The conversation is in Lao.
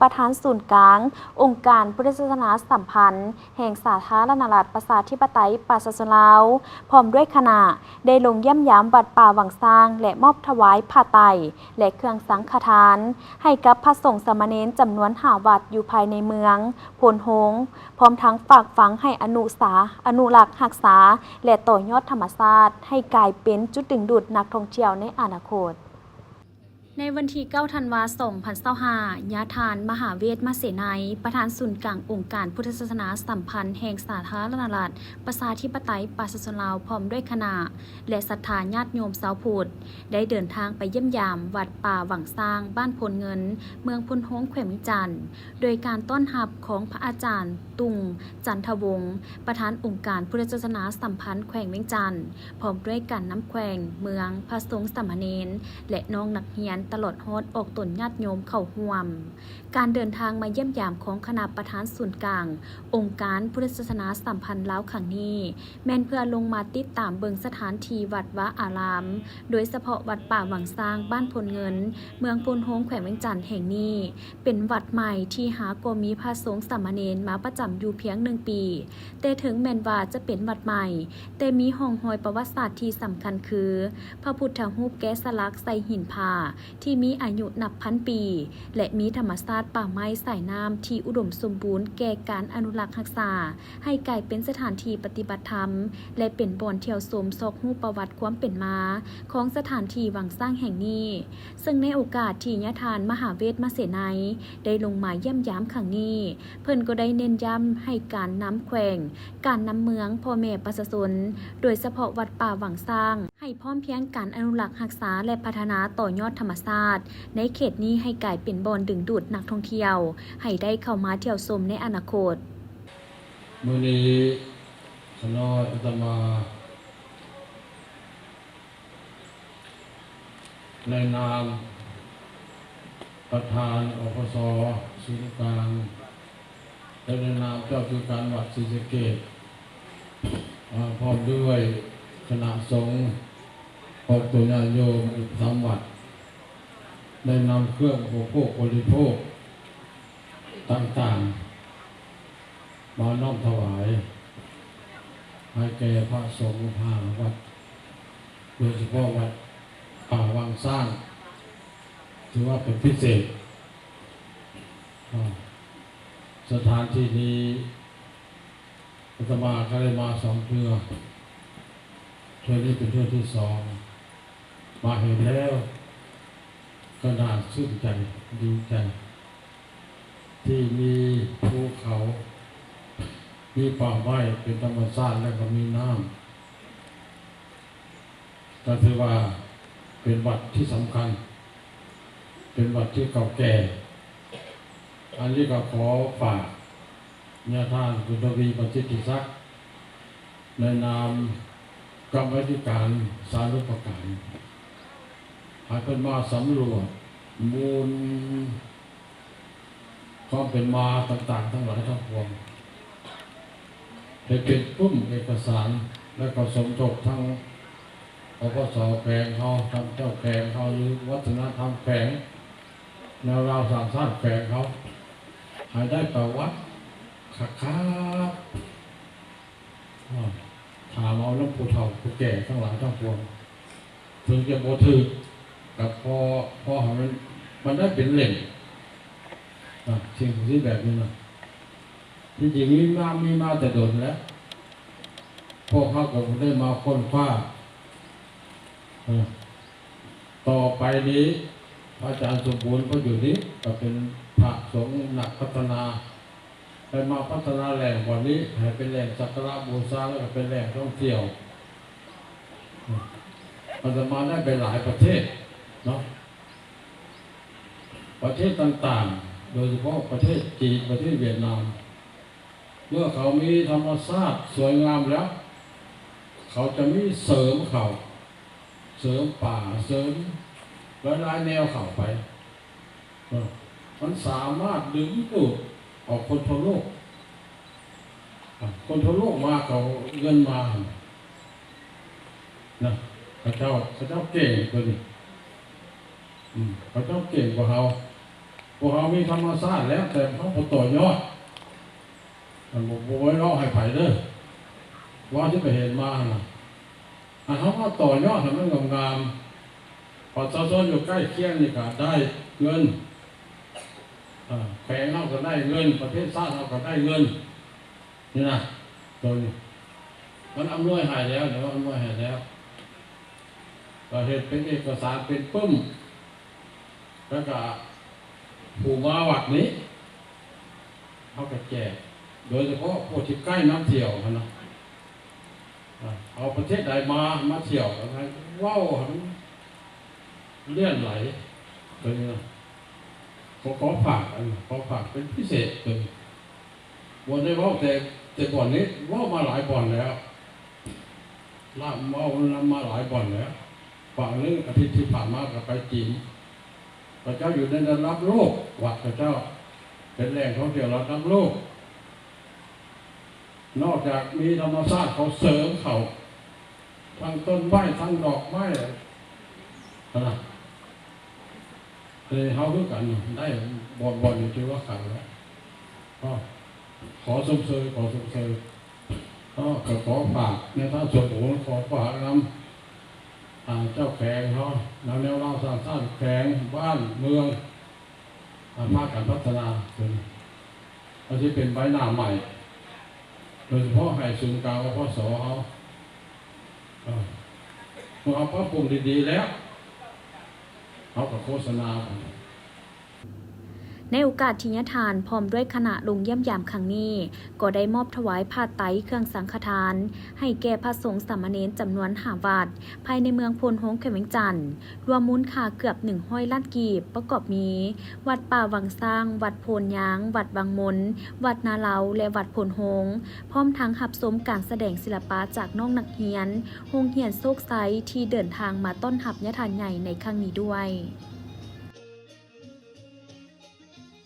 ປະທານສູນກາງອົງການພຸດທະສາສະໜາສຳພັນແຫ່ງສາທາລະນະລັດ ປະຊາທິປະໄຕ ປະຊາຊົນລາວ ພ້ອມດ້ວຍຄະນະ ໄດ້ລົງຢ້ຽມຢາມວັດປ່າຫວັງຊ້າງ ແລະ ມອບຖວາຍຜ້າໄຕ ແລະ ເຄື່ອງສັງຄະທານ ໃຫ້ກັບພະສົງສາມະເນນຈຳນວນຫ້າວັດ ຢູ່ພາຍໃນເມືອງໂພນໂຮງ, ພ້ອມທັງຝາກຝັງໃຫ້ອະນຸສາ, ອະນຸລັກຮັກສາ ແລະ ຕໍ່ຍອດທຳມະຊາດ ໃຫ້ກາຍເປັນຈຸດດຶງດູດນັກທ່ອງທ່ຽວໃນອະນາຄົດ. ໃນວັນທີເກົ້າ ທັນວາ ສອງພັນຊາວຫ້າ ຍາທ່ານ ມະຫາເວດ ມະເສໄນ ປະທານສູນກາງອົງການພຸດທະສາສະໜາສຳພັນແຫ່ງສາທາລະນະລັດ ປະຊາທິປະໄຕ ປະຊາຊົນລາວ ພ້ອມດ້ວຍຄະນະ ແລະ ສັດທາຍາດໂຍມຊາວພຸດ ໄດ້ເດີນທາງໄປຢ້ຽມຢາມວັດປ່າຫວັງຊ້າງ ບ້ານໂພນເງິນ ເມືອງໂພນໂຮງ ແຂວງວຽງຈັນ ໂດຍການຕ້ອນຮັບຂອງພະອາຈານ ຕຸງ ຈັນທະວົງ ປະທານອົງການພຸດທະສາສະໜາສຳພັນແຂວງວຽງຈັນ ພ້ອມດ້ວຍການນຳແຂວງ, ເມືອງ, ພະສົງສາມະເນນ ແລະ ນ້ອງນັກຮຽນ ຕະຫຼອດຮອດອອກຕົນຍາດໂຍມເຂົ້າຮ່ວມ. ການເດີນທາງມາຢ້ຽມຢາມຂອງຄະນະປະທານສູນກາງອົງການພຸດທະສາສະໜາສຳພັນລາວຄັ້ງນີ້ ແມ່ນເພື່ອລົງມາຕິດຕາມເບິ່ງສະຖານທີ່ວັດວາອາລາມ, ໂດຍສະເພາະວັດປ່າຫວັງຊ້າງ ບ້ານໂພນເງິນ ເມືອງໂພນໂຮງ ແຂວງວຽງຈັນແຫ່ງນີ້ ເປັນວັດໃໝ່ທີ່ຫາກໍມີພະສົງສາມະເນນມາປະຈຳຢູ່ພຽງໜຶ່ງປີ, ແຕ່ເຖິງແມ່ນວ່າຈະເປັນວັດໃໝ່, ແຕ່ມີຮ່ອງຮອຍປະຫວັດສາດທີ່ສຳຄັນຄື ພະພຸດທະຮູບແກະສະຫຼັກໃສ່ຫີນຜາທີ່ມີອາຍຸນັບພັນປີ ແລະ ມີທຳມະຊາດປ່າໄມ້ສາຍນ້ຳທີ່ອຸດົມສົມບູນແກ່ການອະນຸລັກຮັກສາ ໃຫ້ກາຍເປັນສະຖານທີ່ປະຕິບັດທຳ ແລະ ເປັນບ່ອນທ່ຽວຊົມຊອກຮູ້ປະຫວັດຄວາມເປັນມາຂອງສະຖານທີ່ຫວັງຊ້າງແຫ່ງນີ້. ເຊິ່ງໃນໂອກາດທີ່ຍາທ່ານມະຫາເວດມະເສໄນໄດ້ລົງມາຢ້ຽມຢາມຄັ້ງນີ້, ເພິ່ນກໍໄດ້ເນັ້ນຢ້ຳໃຫ້ການນຳແຂວງ, ການນຳເມືອງ, ພໍ່ແມ່ປະຊາຊົນ, ໂດຍສະເພາະວັດປ່າຫວັງຊ້າງ, ໃຫ້ພ້ອມພຽງການອະນຸລັກຮັກສາ ແລະ ພັດທະນາຕໍ່ຍອດທຳມະຊາດໃນເຂດນີ້ໃຫ້ກາຍເປັນບ່ອນດຶງດູດນັກທ່ອງທ່ຽວໃຫ້ໄດ້ເຂົ້າມາທ່ຽວຊົມໃນອະນາຄົດ. ມື້ນີ້ຂ້ານ້ອຍອາດຕະມາ ໃນນາມປະທານ ອພສ ສູນກາງ ແລະ ໃນນາມເຈົ້າທີ່ການວັດສີສະເກດ ອາ ພ້ອມດ້ວຍຄະນະສົງ ອອກຕົນຍາດໂຍມອີກສາມວັດ ໄດ້ນຳເຄື່ອງອຸປະໂພກບໍລິໂພກຕ່າງໆ ມານ້ອມຖວາຍໃຫ້ແກ່ພະສົງຫ້າວັດ ໂດຍສະເພາະວັດປ່າຫວັງຊ້າງ ຖືວ່າເປັນພິເສດ. ອາ ສະຖານທີ່ນີ້ ອາດຕະມາກໍໄດ້ມາສອງເທື່ອ, ເທື່ອນີ້ເປັນເທື່ອທີສອງ. ມາເຫັນແລ້ວກໍໜ້າຊື່ນໃຈ, ດີໃຈ ທີ່ມີພູເຂົາ, ມີປ່າໄມ້ເປັນທຳມະຊາດ ແລະ ກໍມີນ້ຳ. ກໍຖືວ່າເປັນວັດທີ່ສຳຄັນ, ເປັນວັດທີ່ເກົ່າແກ່. ອັນນີ້ກໍຂໍຝາກຍາທ່ານ ບຸນທະວີ ປະສິດທິສັກ ໃນນາມກຳມາທິການສານຸປະການ ໃຫ້ເພິ່ນມາສຳຫຼວດມູນ ຄວາມເປັນມາຕ່າງໆທັງຫຼາຍທັງປວງ ໃຫ້ເປັນປຶ້ມເອກະສານ ແລະ ກໍສົມທົບທັງ ອພສ ແຂວງເຮົາ, ທາງເຈົ້າແຂວງເຮົາ ຫຼື ວັດທະນະທຳແຂວງ, ແນວລາວສ້າງຊາດແຂວງເຮົາ ໃຫ້ໄດ້ປະຫວັດຄັກໆ. ອາ ຖາມເອົານຳຜູ້ເຖົ້າຜູ້ແກ່ທັງຫຼາຍທັງປວງ, ເຖິງຈະບໍ່ຖືກ ກໍພໍ ພໍໃຫ້ມັນ ມັນໄດ້ເປັນເຫຼັ້ມ ນະ ສິ່ງທີ່ແບບນີ້ນະ. ທີ່ຈິງມີມາ ມີມາແຕ່ດົນແລ້ວ, ພວກເຮົາກໍບໍ່ໄດ້ມາຄົ້ນຄວ້າ. ເອີ ຕໍ່ໄປນີ້ ພະອາຈານສົມບູນ ເພິ່ນຢູ່ນີ້ ກໍເປັນພະສົງນັກພັດທະນາ, ໄດ້ມາພັດທະນາແຫຼ່ງບ່ອນນີ້ໃຫ້ເປັນແຫຼ່ງສັກກາລະບູຊາ ແລ້ວກໍເປັນແຫຼ່ງທ່ອງທ່ຽວ. ອາດຕະມາໄດ້ໄປຫຼາຍປະເທດເນາະ, ປະເທດຕ່າງໆ ໂດຍສະເພາະປະເທດຈີນ, ປະເທດຫວຽດນາມ, ເມື່ອເຂົາມີທຳມະຊາດສວຍງາມແລ້ວ ເຂົາຈະມີເສີມເຂົ້າ, ເສີມປ່າ, ເສີມຫຼາຍໆແນວເຂົ້າໄປ. ເອີ ມັນສາມາດດຶງດູດເອົາຄົນທົ່ວໂລກ, ອາ ຄົນທົ່ວໂລກມາເຂົາເງິນມາຫັ້ນນະ. ເຂົາເຈົ້າ ເຂົາເຈົ້າເກັ່ງຕົວນີ້, ອືມ ເຂົາເຈົ້າເກັ່ງກວ່າເຮົາ. ພວກເຮົາມີທຳມະຊາດແລ້ວ ແຕ່ເຮົາບໍ່ຕໍ່ຍອດ. ອັນບໍ່ ບໍ່ໄດ້ເວົ້າໃຫ້ໃຜເດີ ວ່າທີ່ໄປເຫັນມາຫັ້ນນະ. ອັນເຮົາມາຕໍ່ຍອດໃຫ້ມັນງາມໆ ປະຊາຊົນຢູ່ໃກ້ຄຽງນີ້ກໍໄດ້ເງິນ ເອີ ແຂວງເຮົາກໍໄດ້ເງິນ ປະເທດຊາດເຮົາກໍໄດ້ເງິນ ນີ້ນະ. ໂຕນີ້ມັນອຳນວຍໃຫ້ແລ້ວ ມັນອຳນວຍໃຫ້ແລ້ວ ກໍເຮັດເປັນເອກະສານເປັນປຶ້ມ ແລ້ວກະຜູ້ມາວັດນີ້ ເຮົາກະແຈກ ໂດຍສະເພາະພວກທີ່ໃກ້ນຳທ່ຽວຫັ້ນນະ. ເອົາປະເທດໃດມາ ມາທ່ຽວ ກໍໃຫ້ເວົ້າໃຫ້ມັນຫຼຽນໄຫຼ ໂຕນີ້ນະ. ຂໍ ຂໍຝາກ ອັນ ຂໍຝາກເປັນພິເສດ ໂຕນີ້ ບໍ່ໄດ້ເວົ້າແຕ່ ແຕ່ບ່ອນນີ້ ເວົ້າມາຫຼາຍບ່ອນແລ້ວ ລາວເວົ້ານຳມາຫຼາຍບ່ອນແລ້ວ. ບາງເລື່ອງອາທິດທີ່ຜ່ານມາກໍໄປຈີນ ເຂົາເຈົ້າຢູ່ໃນລະດັບໂລກ ວັດເຂົາເຈົ້າເປັນແຫຼ່ງທ່ອງທ່ຽວລະດັບໂລກ. ນອກຈາກມີທຳມະຊາດ ເຂົາເສີມເຂົ້າ ທັງຕົ້ນໄມ້ ທັງດອກໄມ້ ຫັ້ນນະ. ເອີ ເຮົາຄືກັນ ໄດ້ບ່ອນ ບ່ອນນີ້ຖືວ່າຄັກແລ້ວ. ຂໍຊົມເຊີຍ ຂໍຊົມເຊີຍ. ເນາະ ກໍຂໍຝາກໃນທາງສ່ວນບຸກຄົນ ຂໍຝາກນຳ ອ່າ ເຈົ້າແຂວງເຮົາ ນຳແນວລາວສ້າງຊາດ ແຂວງ ບ້ານເມືອງ ອ່າ ພາກັນພັດທະນາຂຶ້ນ ກໍຊິເປັນໃບໜ້າໃໝ່ ໂດຍສະເພາະໃຫ້ສູນກາງ ອພສ ເຮົາ ເອີ ເມື່ອເຮົາປັບປຸງດີໆແລ້ວ ເຮົາກໍໂຄສະນາໄປ. ໃນໂອກາດທີ່ຍາທ່ານພ້ອມດ້ວຍຄະນະລົງຢ້ຽມຢາມຄັ້ງນີ້ ກໍໄດ້ມອບຖວາຍຜ້າໄຕເຄື່ອງສັງຄະທານ ໃຫ້ແກ່ພະສົງສາມະເນນຈຳນວນຫ້າວັດ ພາຍໃນເມືອງໂພນໂຮງ ແຂວງວຽງຈັນ ລວມມູນຄ່າເກືອບໜຶ່ງຮ້ອຍລ້ານກີບ ປະກອບມີ ວັດປ່າວັງຊ້າງ, ວັດໂພນຍາງ, ວັດວັງມົນ, ວັດນາເລົາ ແລະ ວັດໂພນໂຮງ, ພ້ອມທັງຮັບຊົມການສະແດງສິລະປະຈາກນ້ອງນັກຮຽນໂຮງຮຽນໂຊກໄຊ ທີ່ເດີນທາງມາຕ້ອນຮັບຍາທ່ານໃຫຍ່ໃນຄັ້ງນີ້ດ້ວຍ.